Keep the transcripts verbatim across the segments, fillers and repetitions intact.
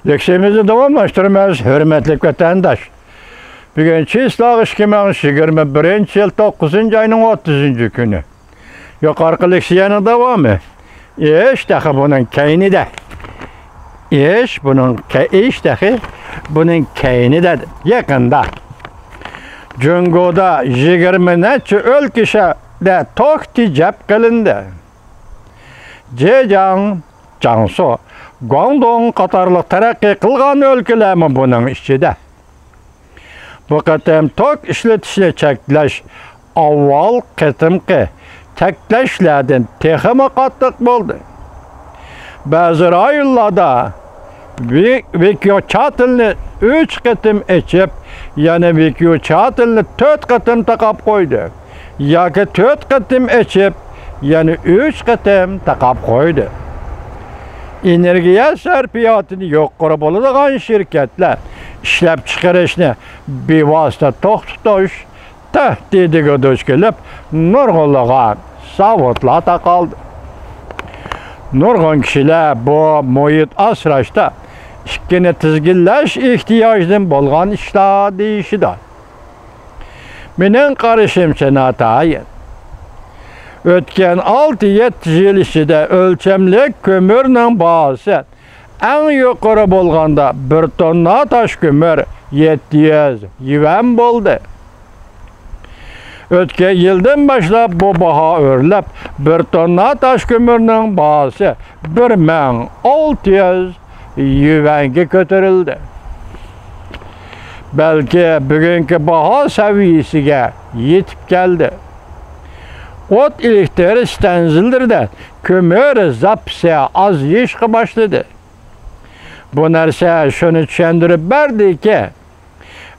لېكسىيەمىزنى داۋاملاشتۇرىمىز، ھۆرمەتلىك ۋەتەنداش. بۈگۈن چىسلاغ ئىككى مىڭ يىگىرمە بىرىنچى يىل توققۇزىنچى ئاينىڭ ئوتتۇزىنچى كۈنى. يۇقىرىقى لېكسىيەنىڭ داۋامى. ئىش تېخى بۇنىڭ كەينىدە. ئىش بۇنىڭ كە-، ئىش تېخى بۇنىڭ كەينىدە. يېقىندا جۇڭگودا يىگىرمە نەچچە ئۆلكە شەھەردە توك تېجەپ قىلىندى. جېجياڭ، جياڭسۇ، گۇاڭدۇڭ قاتارلىق تەرەققىي قىلغان ئۆلكىلەرمۇ بۇنىڭ ئىچىدە. بۇ قېتىم توك ئىشلىتىشنى چەكلەش ئاۋۋال قېتىمقى چەكلەشلەردىن تېخىمۇ قاتتىق بولدى. بەزى رايونلاردا ۋى-، ۋىكيۇچاتىلنى ئۈچ قېتىم ئېچىپ، يەنە ۋىكيۇچاتىلنى تۆت قېتىم تاقاپ قويدى. ياكى تۆت قېتىم ئېچىپ، يەنە ئۈچ قېتىم تاقاپ قويدى. ئېنېرگىيە سەرپىياتىنى يۇقىرى بولىدىغان شىركەتلەر ئىشلەپچىقىرىشنى بىۋاسىتە توختىتىش تەھدىتىگە دۇچ كېلىپ، نۇرغۇنلىغان زاۋۇتلار تاقالدى. نۇرغۇن كىشىلەر بۇ مۇھىت ئاسراشتا ئىككىنى تىزگىنلەش ئېھتىياجىدىن بولغان ئىشلار دېيىشىدۇ. مېنىڭ قارىشىمچە ناتايىن. ئۆتكەن ئالتە-يەتتە يىل ئىچىدە ئۆلچەملىك كۆمۈرنىڭ باھاسى ئەڭ يۇقىرى بولغاندا بىر توننا تاش كۆمۈر يەتتە يۈز يۈەن بولدى. ئۆتكەن يىلدىن باشلاپ بۇ باھا ئۆرلەپ، بىر توننا تاش كۆمۈرنىڭ باھاسى بىر مىڭ ئالتە يۈز يۈەنگە كۆتۈرۈلدى. بەلكى بۈگۈنكى باھا سەۋىيەسىگە يېتىپ كەلدى. ئوت ئېلېكتر ئىستانسىلىرىدا كۆمۈر زاپىسى ئازىيىشقا باشلىدى. بۇ نەرسە شۇنى چۈشەندۈرۈپ بەردىكى،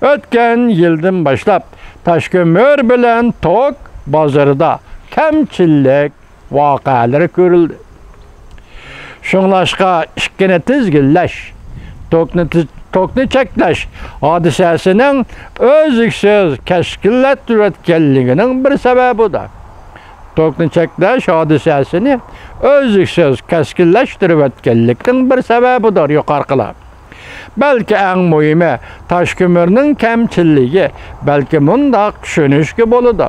ئۆتكەن يىلدىن باشلاپ تاشكۆمۈر بىلەن توك بازىرىدا كەمچىللىك ۋەقەلىرى كۆرۈلدى. شۇڭلاشقا ئىككىنى تىزگىنلەش، توكنى تىز-، توكنى چەكلەش ھادىسەسىنىڭ ئۈزلۈكسىز كەسكىنلەشتۈرۈۋەتكەنلىكىنىڭ بىر سەۋەبىدۇر. توكنى چەكلەش ھادىسەسىنى ئۈزلۈكسىز كەسكىنلەشتۈرۈۋەتكەنلىكنىڭ بىر سەۋەبىدۇر يۇقىرىقىلار. بەلكى ئەڭ مۇھىمى، تاشكۆمۈرنىڭ كەمچىللىكى، بەلكى مۇنداق چۈشىنىشكە بولىدۇ.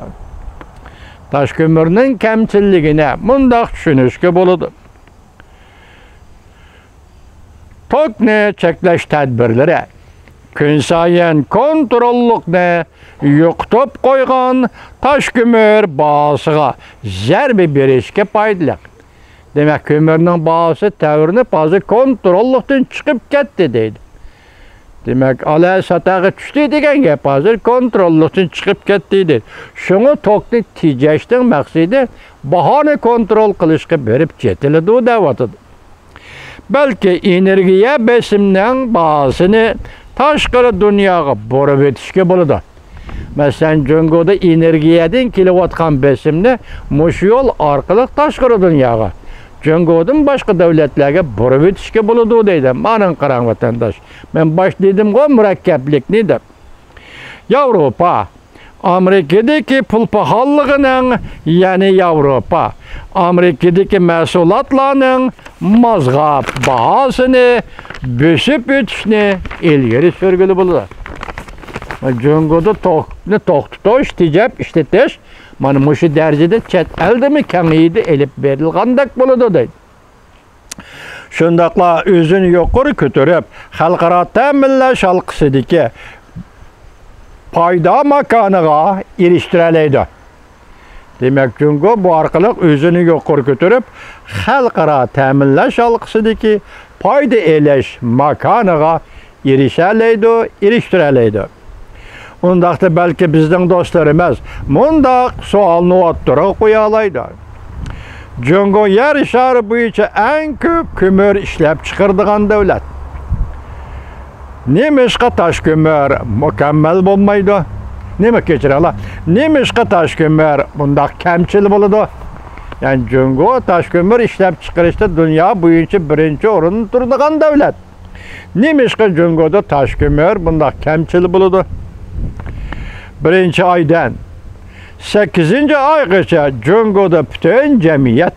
تاشكۆمۈرنىڭ كەمچىللىكىنى مۇنداق چۈشىنىشكە بولىدۇ. توكنى چەكلەش تەدبىرلىرى كۈنسايىن كونتروللۇقنى يوقىتىپ قويغان تاشكۆمۈر باھاسىغا زەربە بېرىشكە پايدىلىق. دېمەك، كۆمۈرنىڭ باھاسى تەۋرىنىپ، ھازىر كونتروللۇقتىن چىقىپ كەتتى دەيدۇ. دېمەك، ئالا ساتاغا چۈشتى دېگەن گەپ، ھازىر كونتروللۇقتىن چىقىپ كەتتى دەيدۇ. شۇڭا توكنى تېجەشنىڭ مەقسىتى باھانى كونترول قىلىشقا بېرىپ چېتىلىدۇ دەۋاتىدۇ. بەلكى ئېنېرگىيە بېسىمنىڭ باھاسىنى تاشقىرى دۇنياغا بۇرۇۋېتىشكە بولىدۇ. مەسىلەن، جۇڭگودا ئېنېرگىيەدىن كېلىۋاتقان بېسىمنى مۇشۇ يول ئارقىلىق تاشقىرى دۇنياغا، جۇڭگودىن باشقا دۆلەتلەرگە بۇرۇۋېتىشكە بولىدۇ دەيدۇ. مانا قاراڭ، ۋەتەنداش. مەن باشتا دېدىمغۇ، مۇرەككەپلىكنى دەپ. ياۋروپا، ئامېرىكىدىكى پۇل پاخاللىقىنىڭ، يەنى ياۋروپا، ئامېرىكىدىكى مەھسۇلاتلارنىڭ مازغاپ باھاسىنى بۆسۈپ ئۆتۈشنى ئىلگىرى سۈرگىلى بولىدۇ. جۇڭگودا توكنى توختىتىش، تېجەپ ئىشلىتىش مانا مۇشۇ دەرىجىدە چەت ئەلدىمۇ كېڭىيىدۇ، ئېلىپ بېرىلغاندەك بولىدۇ دەيدۇ. شۇنداقلا ئۆزىنى يۇقىرى كۆتۈرۈپ، خەلقئارا تەمىنلەش ھالقىسىدىكى پايدا ماكانىغا ئېرىشتۈرەلەيدۇ. دېمەك، جۇڭگو بۇ ئارقىلىق ئۆزىنى يۇقىرى كۆتۈرۈپ، خەلقئارا تەمىنلەش ھالقىسىدىكى پايدا ئېلىش ماكانىغا ئېرىشەلەيدۇ، ئېرىشتۈرەلەيدۇ. ئۇنداقتا بەلكى بىزنىڭ دوستلىرىمىز مۇنداق سوئالنى ئوتتۇرىغا قويالايدۇ. جۇڭگو يەر شارى بويىچە ئەڭ كۆپ كۆمۈر ئىشلەپ چىقىرىدىغان دۆلەت. نېمىشقا تاش كۆمۈر مۇكەممەل بولمايدۇ؟ نېمە، كەچۈرۈڭلار، نېمىشقا تاش كۆمۈر بۇنداق كەمچىل بولىدۇ؟ يەنى جۇڭگو تاش كۆمۈر ئىشلەپ چىقىرىشتا دۇنيا بويىچە بىرىنچى ئورۇندا تۇرىدىغان دۆلەت. نېمىشقا جۇڭگودا تاش كۆمۈر بۇنداق كەمچىل بولىدۇ؟ بىرىنچى ئايدىن سەككىزىنچى ئايغىچە جۇڭگودا پۈتۈن جەمئىيەت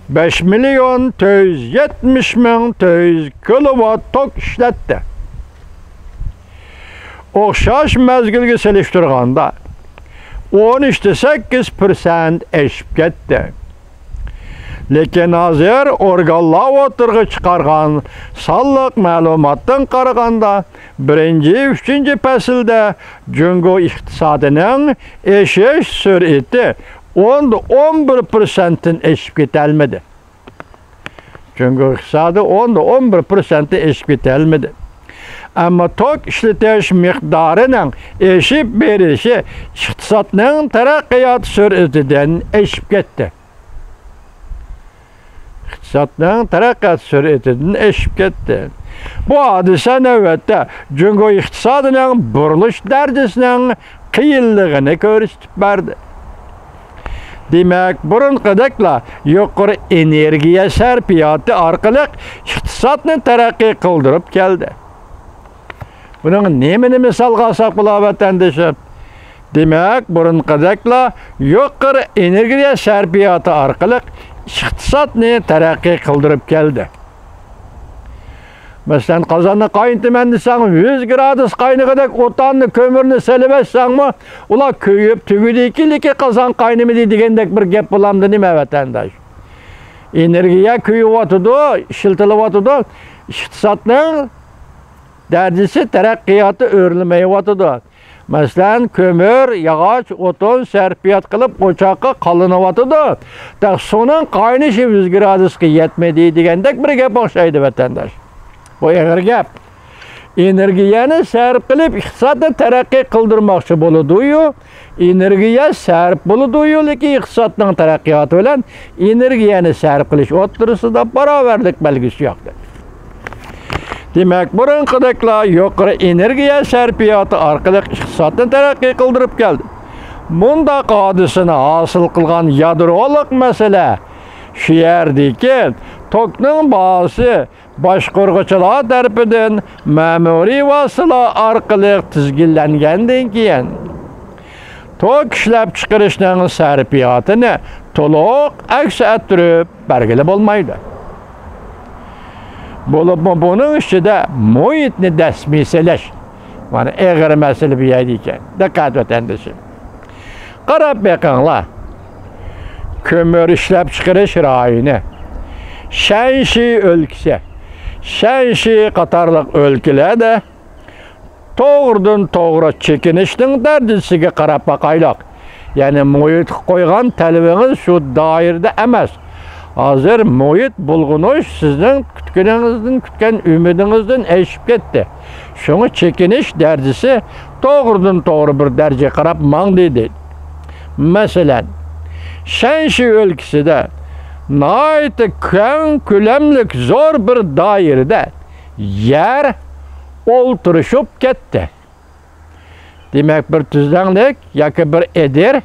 بەش مىليون تۆت يۈز يەتمىش مىڭ تۆت يۈز كىلوۋات توك ئىشلەتتى. ئوخشاش مەزگىلگە سېلىشتۇرغاندا، ئون ئۈچ تە سەككىز پىرسەنت ئېشىپ كەتتى. لېكىن ھازىر ئورگانلار ئوتتۇرىغا چىقارغان سانلىق مەلۇماتتىن قارىغاندا، بىرىنچى، ئۈچىنچى پەسىلدە جۇڭگو ئىقتىسادىنىڭ ئېشىش سۈرئىتى ئوندا ئون بىر پىرسەنتتىن ئېشىپ كېتەلمىدى. جۇڭگو ئىقتىسادى ئوندا ئون بىر پىرسەنتتىن ئېشىپ كېتەلمىدى. ئەمما توك ئىشلىتىش مىقدارىنىڭ ئېشىپ بېرىشى ئىقتىسادنىڭ تەرەققىيات سۈرئىتىدىن ئېشىپ كەتتى. ئىقتىسادنىڭ تەرەققىيات سۈرئىتىدىن ئېشىپ كەتتى. بۇ ھادىسە نۆۋەتتە جۇڭگو ئىقتىسادىنىڭ بۇرۇلۇش دەرىجىسىنىڭ قىيىنلىقىنى كۆرسىتىپ بەردى. دېمەك، بۇرۇنقىدەكلا يۇقىرى ئېنېرگىيە سەرپىياتى ئارقىلىق ئىقتىسادنى تەرەققىي قىلدۇرۇپ كەلدى. بۇنىڭ نېمىنى مىسالغا ئالساق بولا، ۋەتەندىشىم؟ دېمەك، بۇرۇنقىدەكلا يۇقىرى ئېنېرگىيە سەرپىياتى ئارقىلىق ئىقتىسادنى تەرەققىي قىلدۇرۇپ كەلدى. مەسىلەن، قازاننى قاينىتىمەن دېسەڭ، يۈز گرادۇس قاينىغۇدەك ئوتاننى، كۆمۈرنى سېلىۋەتسەڭمۇ، ئۇلار كۆيۈپ تۈگىدىكى، لېكىن قازان قاينىمىدى دېگەندەك بىر گەپ بولامدۇ نېمە، ۋەتەنداش؟ ئېنېرگىيە كۆيۈۋاتىدۇ، ئىشلىتىلىۋاتىدۇ. ئىقتىسادنىڭ دەرىجىسى، تەرەققىياتى ئۆرلىمەيۋاتىدۇ. مەسىلەن، كۆمۈر، ياغاچ، ئوتۇن سەرپىيات قىلىپ، ئوچاققا قالىنىۋاتىدۇ. تېخى سۇنىڭ قاينىشى يۈز گرادۇسقا يەتمىدى دېگەندەك بىر گەپ ئوخشايدۇ، ۋەتەنداش. بۇ ئېغىر گەپ. ئېنېرگىيەنى سەرپ قىلىپ، ئىقتىسادنى تەرەققىي قىلدۇرماقچى بولىدۇ-يۇ، ئېنېرگىيە سەرپ بولىدۇ-يۇ، لېكىن ئىقتىسادنىڭ تەرەققىياتى بىلەن ئېنېرگىيەنى سەرپ قىلىش ئوتتۇرىسىدا باراۋەرلىك بەلگىسى يوق. دېمەك، بۇرۇنقىدەكلا يۇقىرى ئېنېرگىيە سەرپىياتى ئارقىلىق ئىقتىسادنى تەرەققىي قىلدۇرۇپ كەلدى. مۇنداق ھادىسىنى ھاسىل قىلغان يادرولۇق مەسىلە شۇ يەردىكى توكنىڭ باھاسى باشقۇرغۇچىلار تەرىپىدىن مەمۇرىي ۋاسىتىلەر ئارقىلىق تىزگىنلەنگەندىن كېيىن، توك ئىشلەپچىقىرىشنىڭ سەرپىياتىنى تولۇق ئەكس ئەتتۈرۈپ بەرگىلى بولمايدۇ. بولۇپمۇ بۇنىڭ ئىچىدە مۇھىتنى دەسمىي سېلىش، مانا، ئېغىر مەسىلە بۇ يەردىكى. دىققەت، ۋەتەندىشىم. قاراپ بېقىڭلار. كۆمۈر ئىشلەپچىقىرىش رايونى، شەنشى ئۆلكىسى، شەنشى قاتارلىق ئۆلكىلەردە توغرىدىن توغرا چېكىنىشنىڭ دەرىجىسىگە قاراپ باقايلۇق. يەنى مۇھىتقا قويغان تەلىپىڭىز شۇ دائىرىدە ئەمەس. ھازىر مۇھىت بۇلغىنىش سىزنىڭ كۈتكىنىڭىزدىن، كۈتكەن ئۈمىدىڭىزدىن ئېشىپ كەتتى. شۇڭا چېكىنىش دەرىجىسى توغرىدىن توغرا بىر دەرىجىگە قاراپ ماڭدى دەيدۇ. مەسىلەن، شەنشى ئۆلكىسىدە ناھايىتى كەڭ كۆلەملىك زور بىر دائىرىدە يەر ئولتۇرۇشۇپ كەتتى. دېمەك، بىر تۈزلەڭلىك ياكى بىر ئېدىر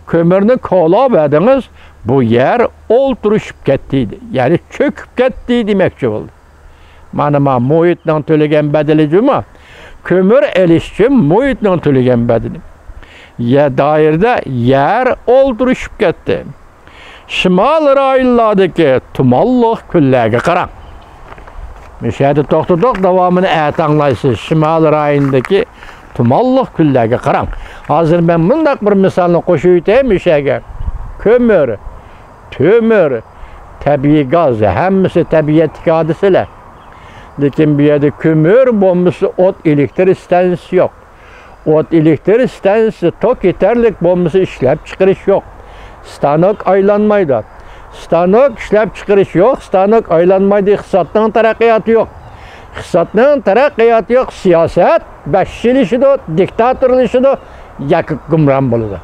كۆمۈرنى كولاپ بەردىڭىز، بۇ يەر ئولتۇرۇشۇپ كەتتى، يەنى چۆكۈپ كەتتى دېمەكچى بولدى. مانا، ما مۇھىتنىڭ تۆلىگەن بەدىلى جۇمۇ. كۆمۈر ئېلىش ئۈچۈن مۇھىتنىڭ تۆلىگەن بەدىلى. يە دائىرىدە يەر ئولتۇرۇشۇپ كەتتى. شىمال رايونلاردىكى تۇمانلىق كۈنلەرگە قاراڭ. مۇشۇ يەردە توختىدۇق، داۋامىنى ئەتە ئاڭلايسىز. شىمال رايونىدىكى تۇمانلىق كۈنلەرگە قاراڭ. ھازىر مەن مۇنداق بىر مىسالنى قوشۇۋېتەي مۇشۇ يەرگە. كۆمۈر، تۆمۈر، تەبىئىي گاز، ھەممىسى تەبىئەتتىكى ھادىسىلەر. لېكىن بۇ يەردە كۆمۈر بولمىسا ئوت ئېلېكتر ئىستانسىسى يوق. ئوت ئېلېكتر ئىستانسىسى، توك يېتەرلىك بولمىسا ئىشلەپچىقىرىش يوق. ستانوك ئايلانمايدۇ. ستانوك ئىشلەپچىقىرىش يوق، ستانوك ئايلانمايدۇ، ئىقتىسادنىڭ تەرەققىياتى يوق. ئىقتىسادنىڭ تەرەققىياتى يوق، سىياسەت ۋەھشىيلىشىدۇ، دىكتاتورلىشىدۇ ياكى ھۆكۈمران بولىدۇ.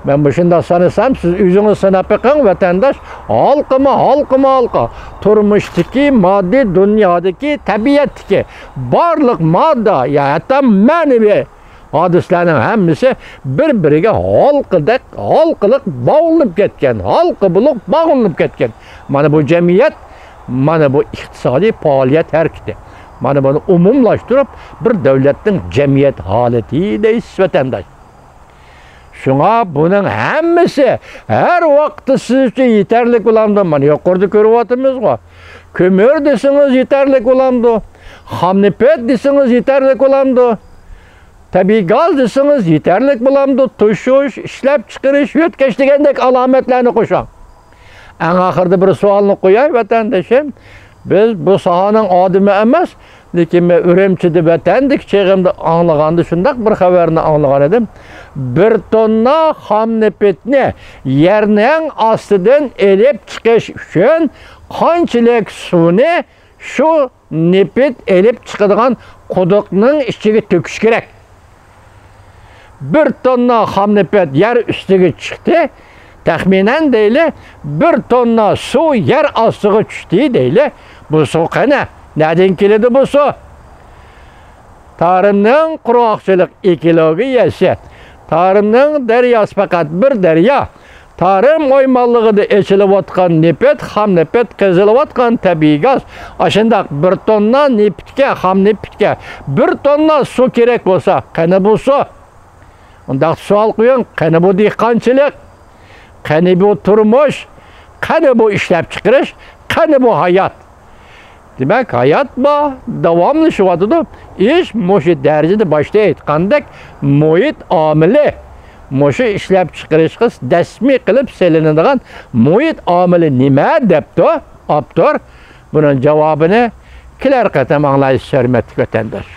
مەن مۇشۇنداق سانىسام، سىز ئۆزىڭىز ساناپ بېقىڭ، ۋەتەنداش، ھالقىما، ھالقىما، ھالقا. تۇرمۇشتىكى، ماددىي دۇنيادىكى، تەبىئەتتىكى بارلىق ماددا، يا ھەتتا مەنىۋى ھادىسىلەرنىڭ ھەممىسى بىر-بىرىگە ھالقىدەك، ھالقىلىق باغلىنىپ كەتكەن، ھالقا بولۇپ باغلىنىپ كەتكەن. مانا بۇ جەمئىيەت، مانا بۇ ئىقتىسادىي پائالىيەت ھەرىكىتى. مانا بۇنى ئومۇملاشتۇرۇپ، بىر دۆلەتنىڭ جەمئىيەت ھالىتى دەيسىز، ۋەتەنداش. شۇڭا بۇنىڭ ھەممىسى ھەر ۋاقىتتا سىز ئۈچۈن يېتەرلىك بولامدۇ؟ مانا يۇقىرىدا كۆرۈۋاتىمىزغۇ. كۆمۈر دېسىڭىز يېتەرلىك بولامدۇ؟ خام نېفىت دېسىڭىز يېتەرلىك بولامدۇ؟ تەبىئىي گاز دېسىڭىز يېتەرلىك بولامدۇ؟ توشۇش، ئىشلەپچىقىرىش، يۆتكەش دېگەندەك ئالامەتلەرنى قوشۇڭ. ئەڭ ئاخىرىدا بىر سوئالنى قوياي، ۋەتەندىشىم. بىز بۇ ساھەنىڭ ئادىمى ئەمەس، لېكىن مەن ئۈرۈمچىدە ۋەتەندىكى چېغىمدا ئاڭلىغاندا شۇنداق بىر خەۋەرنى ئاڭلىغان ئىدىم. بىر توننا خام نېفىتنى يەرنىڭ ئاستىدىن ئېلىپ چىقىش ئۈچۈن قانچىلىك سۇنى شۇ نېفىت ئېلىپ چىقىدىغان قۇدۇقنىڭ ئىچىگە تۆكۈش كېرەك. بىر توننا خام نېفىت يەر ئۈستىگە چىقتى. تەخمىنەن دەيلى، بىر توننا سۇ يەر ئاستىغا چۈشتى دەيلى. بۇ سۇ قېنى؟ نەدىن كېلىدۇ بۇ سۇ؟ تارىمنىڭ قۇرغاقچىلىق ئېكولوگىيەسى، تارىمنىڭ دەرياسى پەقەت بىر دەريا. تارىم ئويمانلىقىدا ئېچىلىۋاتقان نېفىت، خام نېفىت، قېزىلىۋاتقان تەبىئىي گاز. ئاشۇنداق بىر توننا نېفىتكە، خام نېفىتكە بىر توننا سۇ كېرەك بولسا، قېنى بۇ سۇ؟ ئۇنداق سوئال قويۇڭ، قېنى بۇ دېھقانچىلىق؟ قېنى بۇ تۇرمۇش؟ قېنى بۇ ئىشلەپچىقىرىش؟ قېنى بۇ ھايات؟ دېمەك، ھايات بار، داۋاملىشىۋاتىدۇ. ئىش مۇشۇ دەرىجىدە باشتا ئېيتقاندەك مۇھىت ئامىلى، مۇشۇ ئىشلەپچىقىرىشقا دەسمى قىلىپ سېلىنىدىغان مۇھىت ئامىلى نېمە دەپتۇ ئاپتور؟ بۇنىڭ جاۋابىنى كېلەر قېتىم ئاڭلايسىز، ھۆرمەتلىك ۋەتەنداش.